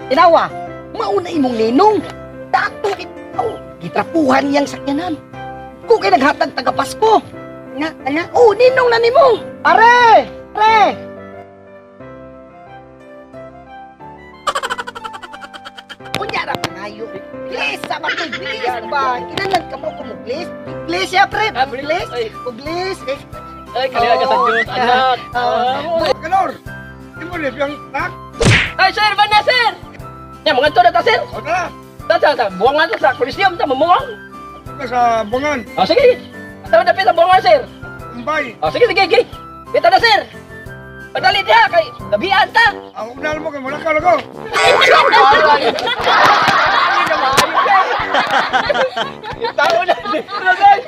Tinawa, mauna imong ninong. Dato itaw, gitrapuhan niyang sakyanan. Kung kay naghatag taga Pasko. Ana, ana. Oh, ninong na nimo. Pare, pare. Unya ra pangayo. Please, sama to, please ba? Kinahanglan ka mo kumuglis. Please, ya pre. Please. Please. Ay, kaliwa ka sa Diyos, anak. Kanor, imo ni biyang tak. Ay, sir, ba na, sir? Ya, mga to na ta, sir. O tara, Ta, ta, ta. Buwangan ta sa Coliseum, ta, mamuwang. ka sa bungan, O, sige. Asa dapit sa buwangan, sir. Umbay. O, sige, sige, sige. Kita na, sir. Padali diha, kay gabian ta. Ang unal mo kay mulakaw ko. Yung tao na, dito na, guys.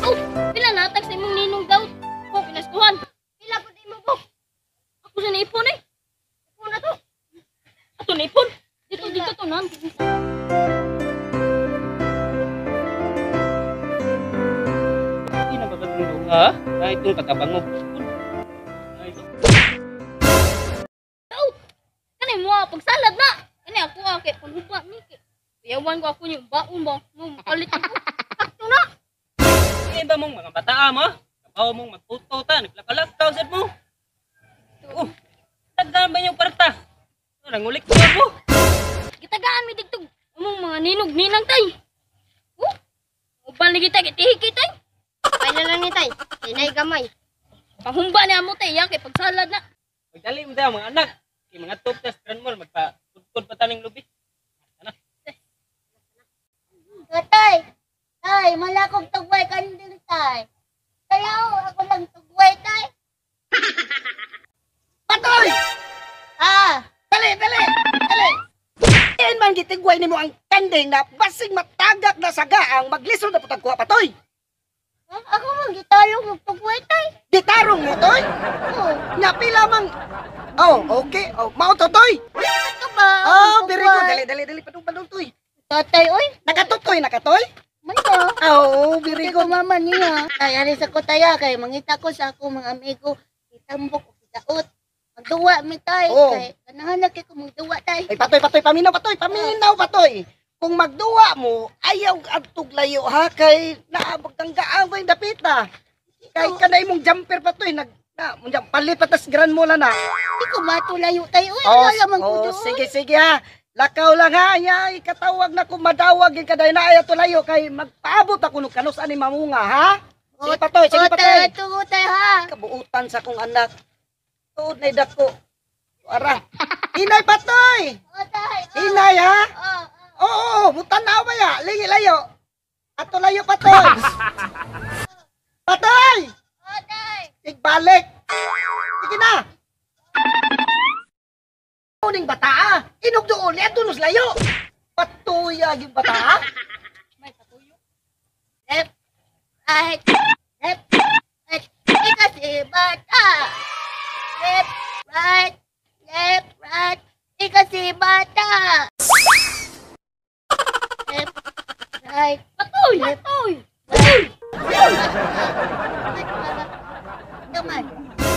Oh, pila natag sa imong ninong daw. Oh, kinaskuhan. Pila pud imo bo. Ako sa naipon eh. Ipon na to. Ato naipon. Dito dito to nan. Hindi na babatong ha? Ay, itong katabango. Ay, ito. Daw. Kani mo pagsalad na. Kani ako kay panghuba ni kay. Kuyawan ko ako yung baon ba. Mo palit ako. Sakto na. Hindi ba mong mga bataa mo? Kapaw mong magputo ta, naglakalakaw sad mo. Oh, tagdaan ba yung parta? Nangulik ko mo. Gitagaan mi digtog among mga ninog ninang tay. Oh. Uban lagi tay kay tihiki tay. Ay na lang ni tay. Tinay gamay. Panghumba ni amo tay ya kay pagsalad na. Magdali mo tayo mga anak. Kay mga top test Grand Mall, magpa-kudkod pa taning lubi. Tay, tay, malakog tugway kanding tay. Tayaw, ako lang tugway tay. Patoy! Ah, Dali, dali, dali. Diin man gitigway nimo ang kanding na basig matagak na sagaang maglisod na putag kuha patoy. ako man gitalong og tugway tay. Gitarong mo toy. Oh, Napila mang. Oh, okay. Oh, mao to toy. ito ba? Oh, very good. Dali, dali, dali padung padung toy. Tatay, oy. Nakatutoy, nakatoy. Man ba? Oh, very Hindi ko good. mama niya. Tay, ari sa ko taya kay mangita ko sa ako mga amigo. Itambok og daot. Magduwa mi tay. Oh. Kay ganahan na kay ko magduwa tay. Ay, patoy, patoy, paminaw, patoy, paminaw, patoy. Kung magduwa mo, ayaw adtog layo ha, kay naabog kang gaaway dapit na. Kay kanay mong jumper patoy, nag, na, mong palit patas Grand Mall na. Di ko matulayo tay. Oy, Oh, wala man ko oh, doon. sige, sige ha. Lakaw lang ha, ya, ikatawag na kung madawag yung kaday na ayaw tulayo kay magpaabot ako nung kanus ani mamunga ha. Sige patoy, sige Oh, patoy. tay, tungo tay ha. Kabuutan sa kong anak. Tuod na dako. Ara. Inay patoy. Oh, tay. Oh, Inay ha. oh, oh. Oo, oo, mutanaw ba ya? Lingi layo. Ato layo patoy. Patoy! Oh, tay. Igbalik. Sige na. Uning bataa. Inog doon, ato nos layo. Patuya yung bataa. May patuyo. Left, right, left, right. Ika si bata. Left, right, left, right. Ika si bata. Left, right, Patoy, patoy. right. Naman.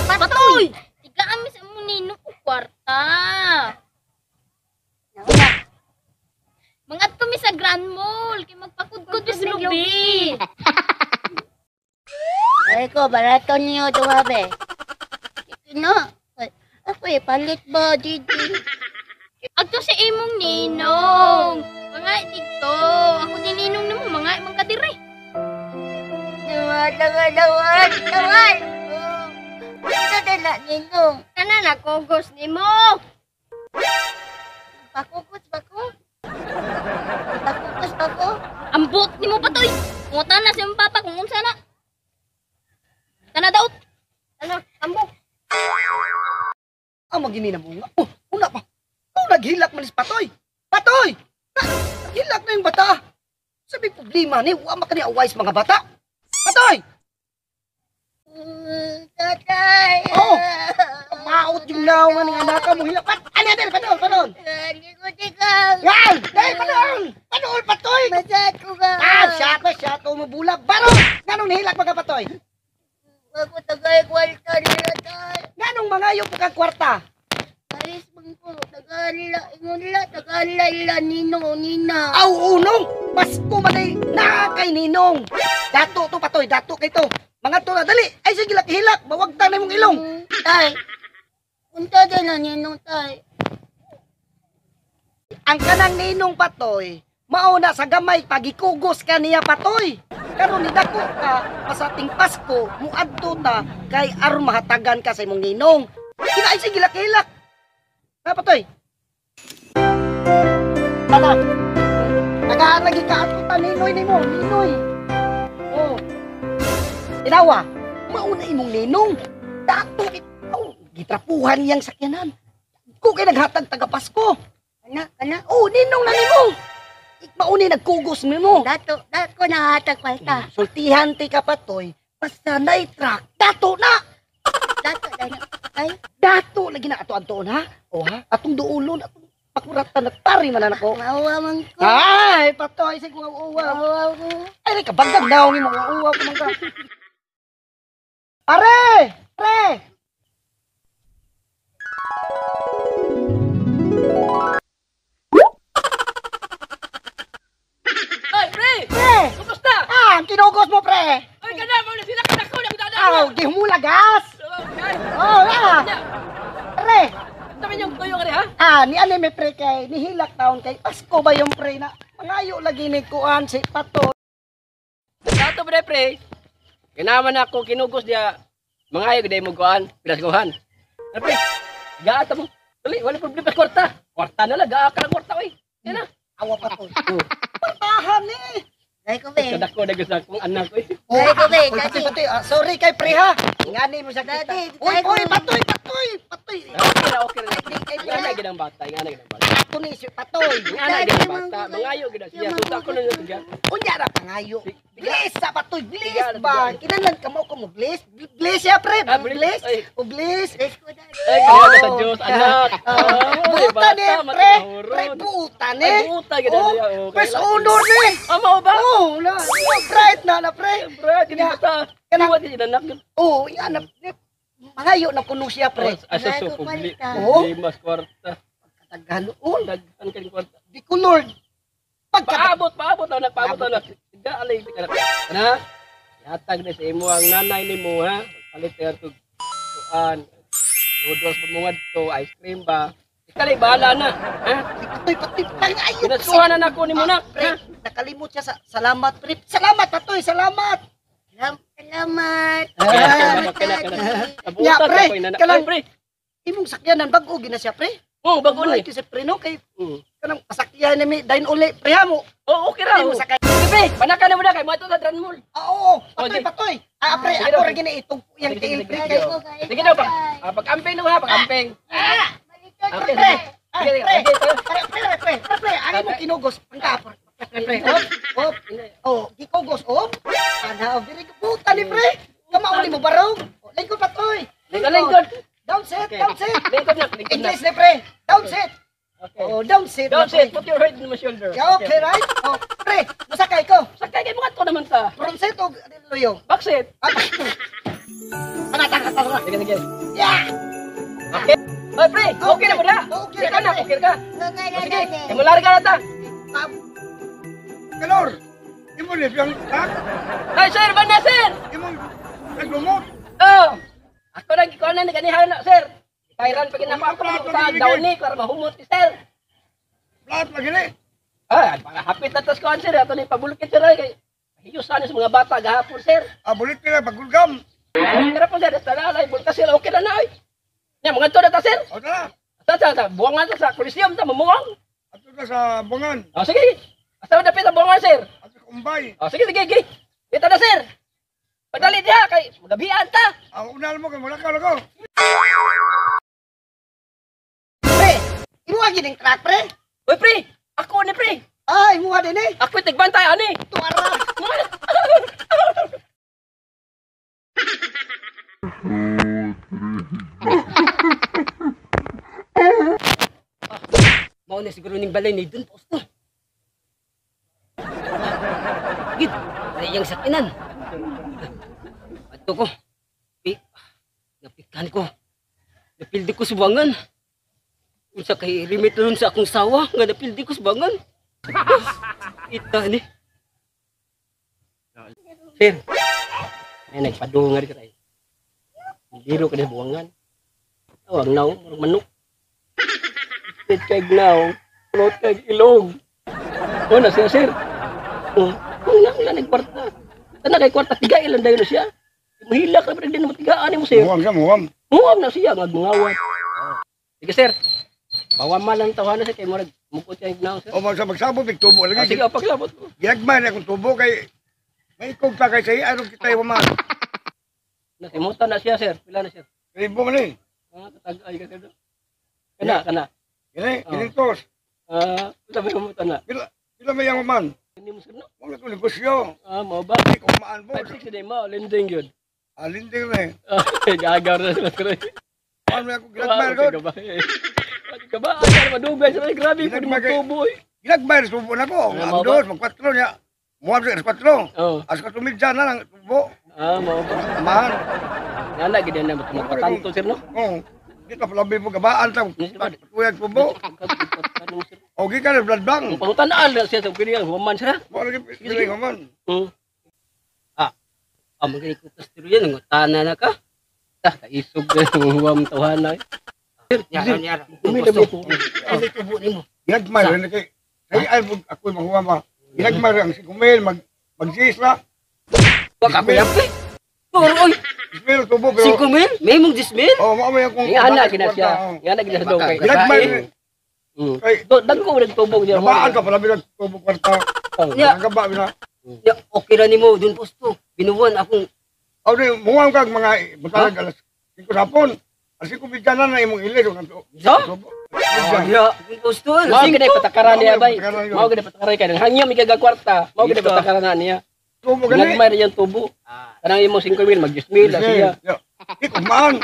Patoy. Tigaan mi sa among ninong og kwarta. Nauna. Mangadto mi sa Grand Mall kay magpakudkod mi sa lubi. Ay ko, barato niyo duha be. No. Ako eh, palit ba, Didi? Agto sa imong ninong. Mga dito. Ako din ninong nimo mga imong kadire. Nawan, nawan, nawan, nawan. Ito na na, ninong. Kana na kogos nimo. Pakukos ba ko? Pakukos ba ko? Ambot nimo patoy. Kungutan na si imong papa kung unsa na. Kana daot. Ano, ambot. Ang magini na bunga. Oh, una pa. Una naghilak man is Patoy? Patoy! Naghilak na yung bata. Sabi problema ni, wa man kani away sa mga bata. Patoy! Tatay! Oh! Maot yung naungan ng anak mo. Hilak. Ano yan? Panol, panol! Hindi ko tikang! Yan! Dahil panol! Panol, Patoy! Masat ko ka! Ah, siya ko mabula. Baro! Nganong nahilak mga Patoy? Ako tagay kwarta nila, tay! Nganong mga yung pagkang kwarta? Alis man ko, taganla, ingon nila, taganla ila ninong o nina. Aw, unong! Pasko man ay naa kay Ninong! Dato to, Patoy, dato kay to. Mga to na, dali! Ay, sige, hilak! Bawagtan na imong ilong! Tay, unta din na ninong, tay. Ang kanang Ninong, Patoy, mauna sa gamay, pagikugos ka niya, Patoy! Karon ni dako ka, pasating Pasko, muadto ta, kay aron mahatagan ka sa imong Ninong. Kina, ay, sige, hilak! Ha, Patoy? Tala! Tagaan lagi ka ato ta, Ninoy nimo, Ninoy! Oh. Tinawa, mauna imong ninong. Dato ikaw, gitrapuhan niyang sakyanan. Ko kay naghatag taga Pasko. Ana, ana. Oh, ninong na nimo. Mauni nagkugos nimo. Dato, dato nahatag kwarta. Sultihan ti ka Patoy, basta nay truck, dato na. Dato, na. Ay, Dato lagi na ato adtoon ha. O ha, atong duulon, atong pakuratan nagpari man na nako. maawa man ko. Ay, Patoy, sige uwa. Maawa ko. Ay, kabagdag daw ni mga uwa ko man ka. Pare! Pre! Ay, pre! Pre! Kumusta? Ah, ang kinugos mo, pre! Ay, kana mo na sila kanako na kita na. Aw, gihumulagas! Oh, ah! Pre! Tabi yung tuyo ka ha? Ah, ni ano may pre kay nihilak taon kay Pasko ba yung pre na mangayo lagi ni kuan si Pato. Dato pre pre. Ganaman ako kinugos diya. Mangayo gid mo kuan, pinaskuhan. Pre, gaata mo. Dali, wala problema sa kwarta. Kwarta na lang, gaa ka lang kwarta oy. Yan na. Awa Pato. Partahan ni. Dahil ko, be. Kadako na gusto akong anak oy. Dahil ko, be. Uy, Patoy, Patoy, ah, sorry kay pre ha. Ingani mo siya kita. Daddy, Uy, daddy. uy, Patoy, Patoy, Patoy. Okay ra, okay ra. Kay pre, Ingana gid ang bata, ingana gid ang bata. ato ni si Patoy. Ingana gid ang bata, mangayo gid siya. Suta ko na siya. Unya ra pangayo. Bliss sa Patoy, bliss Tiga, ba? Kinahanglan ka mo ko mo bliss. Bliss siya pre, Ah, bliss. bliss. Ay. O bliss. Dahil ko, daddy. Ay, kaya sa Diyos, anak. Oh. Buta ni pre, pre buta ni. Ay, buta gid Oh, na siya. Okay. First honor ni. Ah, mao ba? Oh, na. Oh, bright na na pre. Pre, dili basta. Kanang- Kanang di anak. Oh, yan na. Mangayo na kuno siya pre. Asa Dahil so ko kwarta. Oo. Limas kwarta. Katagaloon. Daghan kang kwarta. Di ko Lord. Pagka Paabot, paabot na, paabot na. Tiga alay ka na. Ihatag na sa imo ang nanay nimo ha. Palit na tug kuan. Noodles pa mo ngadto, ice cream ba. Ikalay bahala na, ha? Patoy, patoy, pangayo. Pinasuhan na nako nimo na. Pre, nakalimot siya sa salamat pre. Salamat Patoy, salamat. Salamat. Ah. Kana kana. Ya, Abutan pre, ko ina. kanang- Pre. Imong sakyanan bag-o gina siya pre. Oh, bago na. Ay, kasi pre no kay kanang pasakyan ni dayon uli pre ha mo. Oh, okay ra. Hindi mo sakay. Pre, panaka na mo na kay mo sa Dran Mall. Ah, oo, patoy, Okay. patoy. Ah, pre, Sige ako daw. ra gini itong yang Sige, tiil sige, pre sige. kay. Sige daw pa. Ah, pag-amping daw ha, pag-amping. Baliktad ko, Okay. Pre, ah, Sige, pre, sige, pre, pre, pre, pre, pre, ang imong kinugos, pangka, pre, pre, pre, op, op, oh, gikugos, op, ana, oh, very good, puta ni pre, kamauli mo barong, Oh, lingkod patoy, Lingkod. down set, Okay. down set, Lingkod na, lingkod na. English ni pre, down set, Okay. oh, down set, na, Don't pre. sit, put your head on my shoulder. Yeah, okay, right? Oh, pre, masakay ko, Sakay kay mga to naman ta. front set o luyo? Back seat. Ah, tara, tara, tara, Sige, sige. yeah! Okay. Oy, pre, okay na mo na. Okay Sige na, ka na, pre. okay ka. Okay na, O, sige, daddy. kay mularga na ta. Kalor! Imo ni siyang tak! Ay, sir, ba na, sir? Imo naglumot! Oh. Ako nang gikuan na ganihan na, sir. Kairan pa ginako ako sa downy para mahumot ni sir. Lahat lagi ni! Ah, para hapit na tas kuan sir, ato ni pabulkit sir ay kay hiyusan ni sa mga bata gahapon sir. Abulit nila pagulgam! Pero po sir, tala bulka sir, okay na na oy. Nya mga to na ta sir. O tara! Sa buwangan ta sa Coliseum ta mamuwang. Ato ka sa bungan! Oh, sige. Asa dapit ang buwangan sir. Ato sa umbay! Oh, sige sige, sige. Kita na sir. Padali diha kay magabian ta. Ang unal mo kay mulakaw lago! Pre, Imuha gining truck pre. Uy pre, ako ni pre. Ay, imuha din eh. Ako tigbantay ani. Tuara. Mao na siguro ning balay ni Don Posto. Gid, na iyang sakinan. Adto ko. Napikan ko. Napildi ko sa buwangan. Unsa kay rimit ron sa akong sawa nga napildi ko sa buwangan. Ita ni. Sir. Ay nagpadungar ka tayo. Biro ka na buwangan. Tawag naw, murag manok. Spit kay gnaw, plot kay ilog. O na siya, sir. O, kung lang lang nagkwarta. Tana kay kwarta, tiga ilan dayon na siya. Mahila ka pa din mo tigaan mo sir. Muwang siya, muwang. Muwam na siya, ngagmangawat. Sige sir. Pawaman lang tawanan siya kay murag mukot kay gnaw sir. O magsabot, tubo lagi. Sige, paglabot ko. Ginagmay na akong tubo kay may ikog pa kay sa aron kita yung mga. Nasimutan na siya sir. Pila na sir? Ribo man eh. Ah, katag-ay ka sir. Kana, kana. Gini, ginintos. Ah, sabi mo na. Pila may yang man. Hindi mo sir no? Wala ko negosyo. Ah, mo ba? Hindi ko maan po. 5-6 na mo, lending yun. Ah, lending na eh. Ah, gagaw na sila sir. Ano ako ginagmay ko? Ka ba? Ay, madugay sir. Grabe ko mo tubo eh. Ginagmay tubo na ko. Ang dos, mag-4 niya. Muwag sa 4. Oh. As 4 na lang tubo. Ah, mo ba? Amahan. Nana gid na magpatanto sir no? Oo. Dito palabi mo gabaan ta. Tuyag tubo. O gikan blood bank. Pangutan-an na siya sa pili ang human sir. Mo lagi pili human. Ah, ah magaling ko pasturo yan ngutana na ka. Ah, kaisog na huwam tawhana. Sir, yara yara. Ano tubo nimo? Ginagmay rin kay ay ay ako mahuwa ma. Ginagmay ang 5,000 mag magsis ra. Wa ka kuya pre. Puro oy. 10,000 tubo pero 5,000? May mong 10,000? Oh, mao may akong. Ingana gina siya. Ingana gina siya daw kay. Ginagmay. Kay dagko nagtubog niya. Gabaan ka pala bilang tubog kwarta. Ya. Gaba bila. Ya, okay ra nimo dun posto. Binuwan akong Aw di muwang kag mga butang alas 5 hapon. Alas 5 bigyan na imong ilis og Sa? Ya, dun posto. Mao gid patakaran niya bay. Mao gid patakaran kay hangyo mi kag kwarta. Mao gid patakaran niya. Tubo gani. Nagmay rin yung tubo. Kanang imong 5,000 mag 10,000 la siya. Ikaw man.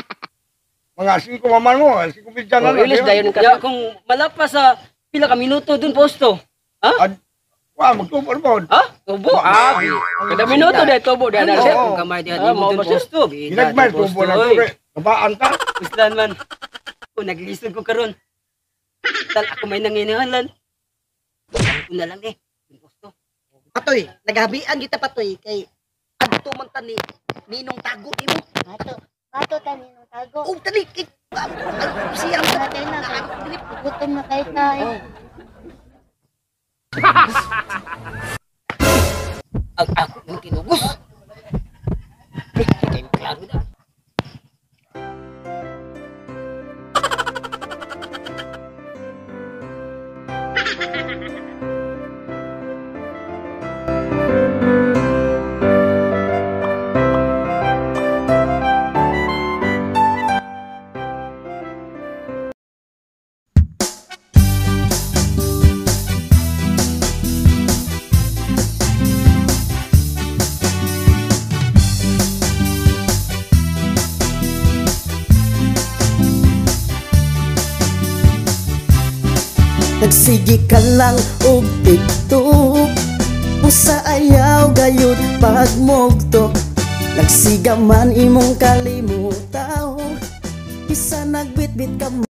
Mga 5 maman mo, 5 bigyan na. Ilis dayon ka. Ya, kung malapas sa pila ka minuto dun posto. Ha? Wa magtubo po. Ha? Tubo. Ah, kada minuto dai tubo dai na sir. Kung kamay diha nimo dun posto. Ginagmay tubo na ko. Kabaan ta. Uslan man. Ko naglisod ko karon. Tal ako may nanginahalan. Ako na lang eh. Dun posto. Patoy, naghabian kita patoy kay adto man ta ni Ninong Tago nimo. Ato, ato ta Ninong Tago. Oh, dali kay siya na gutom na kay tay. Ang ako ng kinugos. Eh, kay klaro na. Nagsige ka lang og TikTok, usa ayaw gayud pagmugtok. Nagsiga man imong kalimutaw, isa nagbitbit ka.